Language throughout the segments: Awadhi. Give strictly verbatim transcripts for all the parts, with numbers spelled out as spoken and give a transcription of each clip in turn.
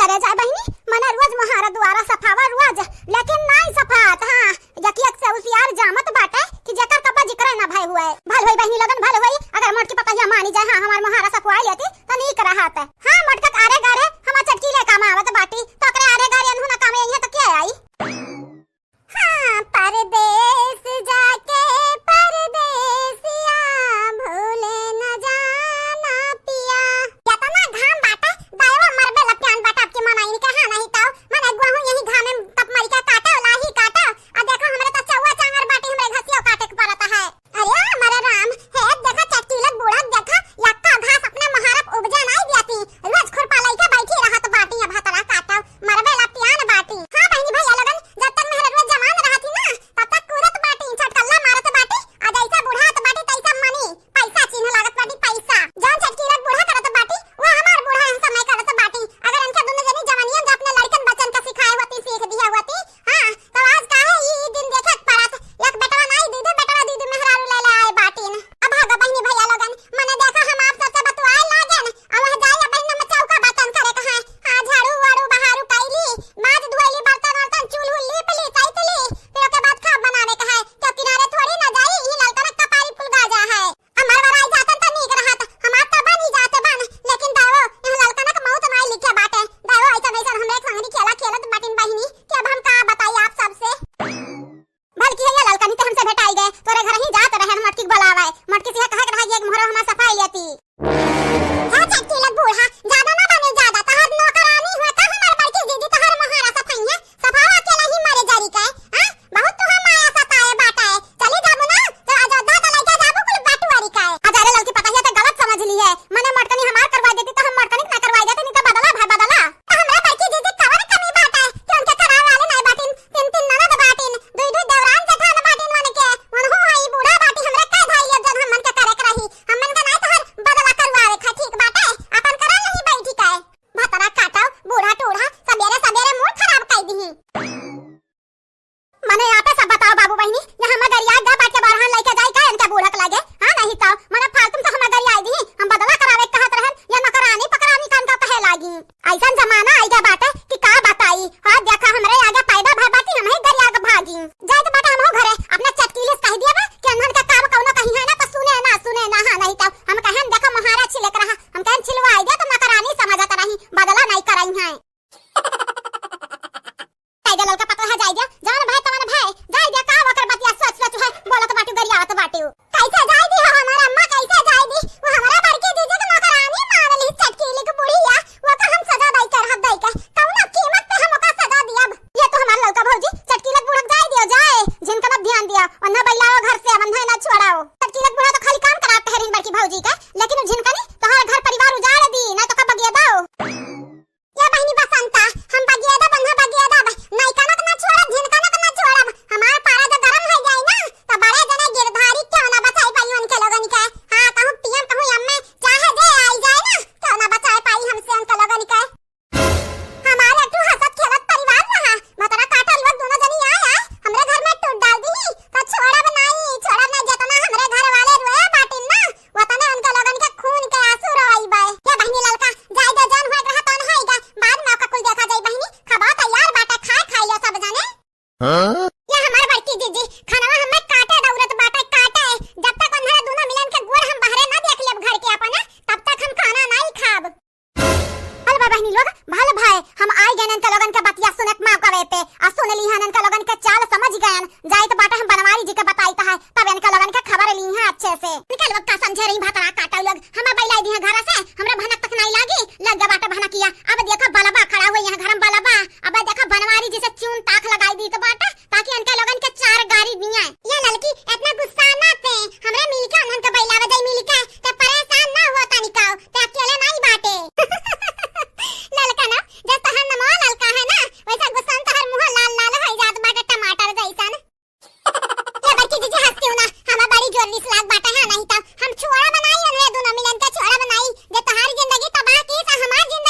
जरे जाए बहिनी, मने रोज मोहारा दुआरा सफावा रोज, लेकिन नाई सफात। हाँ, यकी एक से उसियार जामत बाटे कि जेकर कब्बा जिक्र ना भय हुए। भल होई बहिनी लोगन, भल होई, अगर मोटकी पतहिया मानी जाए, हाँ, हमार मोहारा सफवाई लेती, तो नीक रहत। हाँ, मोटका के आरे गारे हमार चटकीले काम आवत बाटी, तो ओकरे आरे गारे अनहु ना काम आई है, तो के आई? हाँ, परदेस जाके परदेसिया भूले न जाना पिया। केतना घाम बाटे, दायवा मरबे लपियान बाटे, आपके मन आइन के, हाँ, नहीं तो मन अगुआ हूँ यही घामे में तप मरी के काटो, लाही काटो। आ देखो, हमरे तो चौवा चांगर बाटे, हमरे घसियो काटे के पड़त है। अरे हमारे राम, हे देखा चटकीलक बूढ़ा, देखा यक्का घास अपने मोहारा पे उपजे नाई दियाती, रोज खुरपा लइके बैठी रहत बाटी, अब भतरा काटो, मरबे लपियान बाटी। हाँ बहिनी भैया लोगन, जब तक मेहररुआ जवान रहती ना, तब तक कूदत बाटी, छटकल्ला मारत बाटी, आ जैसा बुढ़ात बाटी तैसा मनी, पैसा चिन्ह लागत बाटी, पैसा। जौन चटकीलक बूढ़ा करत बाटी, वो हमार बूढ़ा एह समय करत बाटी। अगर इनके दुनो जनी जवानिया में अपने लड़कन बच्चन का सिखाए होती, सीख दिया होती, हाँ, तो आज काहे ई दिन देखे के पड़त? एक बेटवा नाई, दू दू बेटवा, दू दू मेहरारू ले ले आए बाटिन। अब भागा बहिनी भैया लोगन, मने देखा हम आप सबसे बतुआए लागेन, अब वह जाए बहिन हम चौका बर्तन करे के हैं। हाँ, झाड़ू वाड़ू बहारू कैली, माज धोइली, बर्तन वर्तन, चूल्हू लीप ली, सैत ली, फिर ओके बाद खाब बनावे के है। क्यों किनारे थोड़ी ना जाई, ई ललकन कपारी फुलगा जा है। अमर वराई जातन त नीक रहत, हमार त बन ही जात बन, लेकिन दाओ, एह ललकनक मौत नाई लिखे बाटे। दाओ, ऐसन ऐसन हमरे संगनी खेला खेलत बाटिन बहिनी, कि अब हम का बताई आप सबसे। भलकी है ये ललकनी त हमसे भेटाई गए, तोरे घर ही जात रहे, मोटकी के बुलावे। मोटकी से कहे के रहा, ये मोहरा हमार सफाई लेती। हे चटकीलक बूढ़ा, ज्यादा ना बने ज्यादा, तहार नौकरानी हुए का हमार बड़की दीदी तहार मोहारा सफाई है? सफावा के नहीं मरे जरी के, हाँ? बहुत तुहार माया सताए बाटे। चली जाबू ना, तो अयोध्या का लइके जाबू कुल बटुअरी के। अजारे ललकी पतहिया ते गलत समझ ली है। मने मोटकनी हमार करवाई देती तो हम मोटकनी के ना करवाई देते, नहीं तो बदला भाई बदला। तो हमरा बड़की दीदी कवन कमी बाटे कि उनके करावे वाले नहीं बाटिन? तीन तीन ननद बाटिन, दुई दुई देवरान जेठान बाटिन मन के। उनहु हई बूढ़ा बाटी, हमरा कह धाई अब जन हमन के करे के रही। हमन के नहीं तोहर बदला करवावे खा, ठीक बाटे? अपन करा यही बैठी के। भतरा काटो, बूढ़ा टूढ़ा, सबेरे सबेरे मूड खराब कर दिही। मने आपे सब बताओ बाबू बहिनी, ये हमर गरिया गा बाटे बरहन लइके जाई का इनके बूढ़क लगे? हाँ, नहीं तो मने फालतू से हमर गरिया आई दिही, हम बदला करावे कहत रहन, ये नौकरानी पकरानी कान का कहे लागी। ऐसन जमाना आई गया बाटे कि का बताई। हाँ, देखा हमरे आगे पैदा भर बाटी, हम ही गरिया के भागी। जाए तो बाटे हमहू घरे, अपने चटकीले से कह दिया बा कि अनहन के काम कौनो कहीं है ना तो सुने ना, सुने ना, हाँ, नहीं तो हम कहन देखो मोहारा छिलक रहा, हम कहन छिलवाई दे तो नौकरानी समझत रही, बदला नहीं करई है। जाए दे ललका पतोह, जाए दे, जवन भाई तवन भाई, जाए दे, का ओकर बतिया सोच सोच है, बोलत बाटू, गरियावत बाटू। कैसे जाए दी हो हमार अम्मा, कैसे जाए दी? वो हमारा बड़की जीजी के नौकरानी मान ली, चटकीली के बुढ़िया, वो का हम सजा दई करब दई के, कौनो कीमत पे हम ओका सजा दियब। ये तो हमार ललका भौजी, चटकीलक बूढ़ा जाए दियो, जाए, झिनकनक ध्यान दिया, वन्ना बैलाओ घर से, वन्ना ना छोड़ाओ। चटकीलक बूढ़ा तो खाली काम करात है रिन बड़की भौजी के, लेकिन उ झिनकनी तोहार घर परिवार उजाड़ दी, ना तो का बगिया दो। ये बहिनी बसंता, हम बगियादब, अन्हा बगियादब, नैकनक ना छोड़ब, झिनकनक ना छोड़ब, हमार पारा जो गरम होइ जाई ना, तो बड़े जने गिरधारी क्यों ना बचाई पाई उनके लोगन के। हाँ, कहूँ पीएम, कहूँ एमए, चाहे जे आई जाए ना, क्यों ना बचाए पाई हमसे उनके लोगन के। हमारे तू हंसत खेलत परिवार रहा, भतरा काटा लोग दोनों जनी आए, आए, हमरे घर में टूट डाल दी, तो छोड़ब नाई, छोड़ब नाई, जितना हमरे घर वाले रोए बाटिन ना, वतने उनके लोगन के खून के आंसू रोइबे। ये बहिनी ललका, जाए दे, जौन होए रहा तौन होइगा, बाद में ओका कुल देखा जाई बहिनी। खबा तैयार बाटे, खाए खाई लो सब जने। हाँ? ये हमार बड़की जीजी, खानवा हमें काटे दौड़त बाटे, काटे। जब तक उन्हरा दोनों मिलन के गोड़ हम बाहरे ना देख लेब घर के अपना, तब तक हम खाना नहीं खाब। भल बा बहिनी लोग, भल भाई, हम आई गए इनके लोगन के बतिया सुने के मौका पे, आ सुन ली हन इनके लोगन के चाल समझ गए। जाइत बाटे हम बनवारी जी के बताइत है, तब इनके लोगन के खबर ली है अच्छे से। इनके लोग का समझे रही भतरा काटा लोग, हम बैलाई दी है घर से, हमरा भनक तक नहीं लागी, लग गया बाटे भनकिया। अब देखो बलबा खड़ा हुए यहाँ घर में बलबा, अब देखो बनवारी जी से चून ताक लगाई दी तो बाटे, ताकि इनके लोगन के चार गारी दिए। ये ललकी इतना गुस्सा ना ते, हमरे मिलके उन्हन के बैलावे जाई मिलके, ते परेशान ना हुआ तनिकाओ, ते अकेले नहीं बाटे। ललका ना, जस तोहर नमवा ललका है ना, वैसा गुस्सा में तोहर मुंह लाल लाल हो जात बाटे टमाटर जैसन। ये बड़की जीजी हंसती हूँ ना, हमें बड़ी जोर रिस लाग बाटे है, नहीं तो हम छोड़ा बनाई, उन्हें दोनों मिलन के छोड़ा बनाई, जे तोहार जिंदगी तबाह की, तो हमार जिंदगी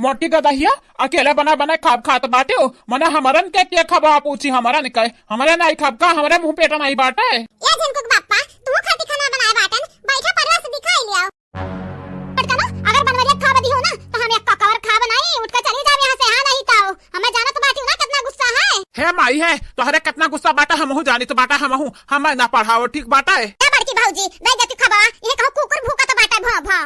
मोटी गदहिया, अकेले बना बना खाब खात बाटे हो। मने हमरन के के खाबा पूछी, हमरन के, हमरे नाई खाब का, हमरे मुँह पेट नाई बाटे। ए झिनकुक बप्पा, तू खाती खाना बनाए बाटन, बैठा परवा से दिखाई लियाओ। बड़कनो, अगर बनवरिया खाब दिहो ना, तो हम एक ककवर खाब नाई, उठ के चली जाब यहाँ से, हाँ नहीं तो। हमें जानत बाटी ना कितना गुस्सा है। हे माई है, तोहरे कितना गुस्सा बाटा हमहू जानित बाटा हमहू, हमें ना पढ़ाओ ठीक बाटा है। ए बड़की भौजी, बेइज्जती खाबा, ये कहूँ कुकुर भूकत बाटा भौं भौं।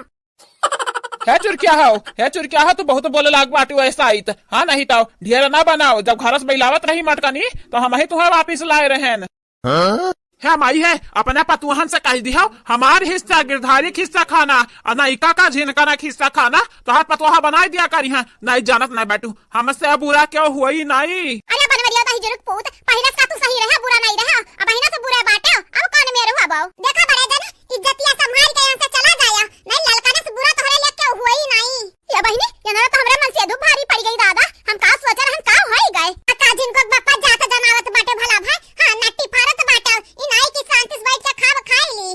हे चुरकिया हो, हे चुरकिया हो, तू बहुत बोले लाग बाटू ऐसा आइत। हाँ नहीं तो ढेर ना बनाओ, जब घर से बैलावत रही मटकनी तो हम ही तुम्हें वापिस लाए रहेन। हाँ? हे माई है, अपने पतुहन से कह दिहो, हमार हिस्सा गिरधारी हिस्सा खाना, और ना इका का झिनका ना हिस्सा खाना, तो हाथ पतुहा बनाई दिया करी हैं, नहीं जानत नहीं बैठू, हमसे बुरा क्यों हुई नहीं। अरे बनवरिया दही जुरुक पूत, पहले से तू सही रहे, बुरा नहीं रहे, अब बहिना से बुरा बाटे, अब कौन मेरू हबो? देखा बड़े जन, इज्जतिया संभाल के यहाँ से चला जाया, नहीं ललकने से बुरा तोहरे लिए क्यों हुई नहीं। ये बहिनी, ये ना तो हमरे मन से दु भारी पड़ गई दादा, हम का सोच रहन का होई गए। आ का झिनकुक बप्पा जात जनावत बाटे भला भाई, हाँ नट्टी फारत बाटे, ई नाई की शांति से बैठ के खाब खाई ली।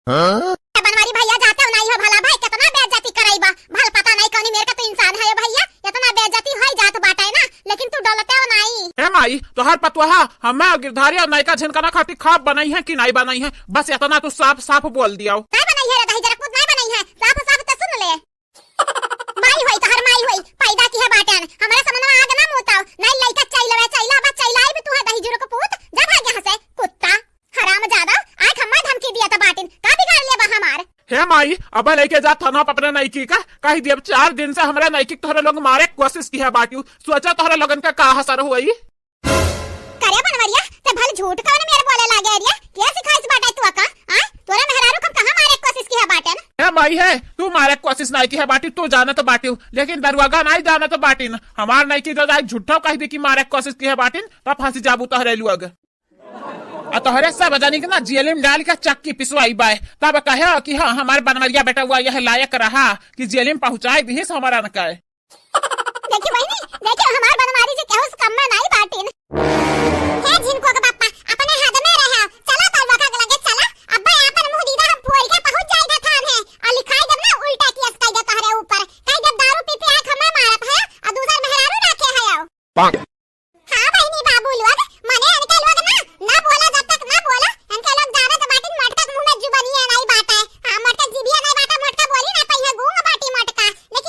हाँ? ए बनवारी भैया जाते हो नहीं हो भला भाई, कितना बेइज्जती कराई बा, भल पता नहीं कौनी मेर का तू इंसान है भैया, इतना बेइज्जती होई जात बाटे ना, लेकिन तू डलते हो नहीं। हे माई, तोहर पतुहा, हमें गिरधारी और नयका झिनकना खातिर खाब बनाई है कि नहीं बनाई है, बस इतना तू साफ साफ बोल दियो। नहीं बनाई है रे दही जरा पूत, नहीं बनाई है, साफ साफ तो सुन ले। माई होई तोहर माई होई, पैदा किहे बाटेन, हमरा समनवा आग ना मुताओ, नहीं लइका चैलवे, चैला बा, चैला आई भी तू है दही जुरुक पूत, जा भाग यहाँ से, कुत्ता, हरामजादा, आज हम्मा धमकी दिया था बाटिन, का बिगाड़ ले बा हमार? हे माई, अब लेके जा थाना पे अपने नइकी का, कह दिया चार दिन से हमरा नइकी के तोहरे लोग मारे कोशिश किहे बाटियो, सोचा तोहरे लोगन का का असर होई। करे बनवरिया, ते भल झूठ कवन मेर बोले लागे अरिया? के सिखाइस बाटे तू का? आ? तोरे मेहरारू कब कहाँ मारे कोशिश किहे बाटेन? हे माई है, तू मारे कोशिश नहीं किहे बाटी, तू जानत बाटियो, लेकिन दरुआगा नहीं जानत बाटिन। हमार नइकी तो जाए झूठो कह दी कि मारे कोशिश किहे बाटिन, तब फंसी जाबू तोहरे लोग। आ तोहरे सब जनी के ना जेल में डाल के चक्की पिसवाई बाय, तब कहे कि हाँ हमार बनवरिया बेटा हुआ यह लायक रहा कि जेल में पहुँचाई दिहिस हमारा न कहे। देखी बहिनी, देखी हमार बनवारी जी केहू से कम में नाई बाटिन।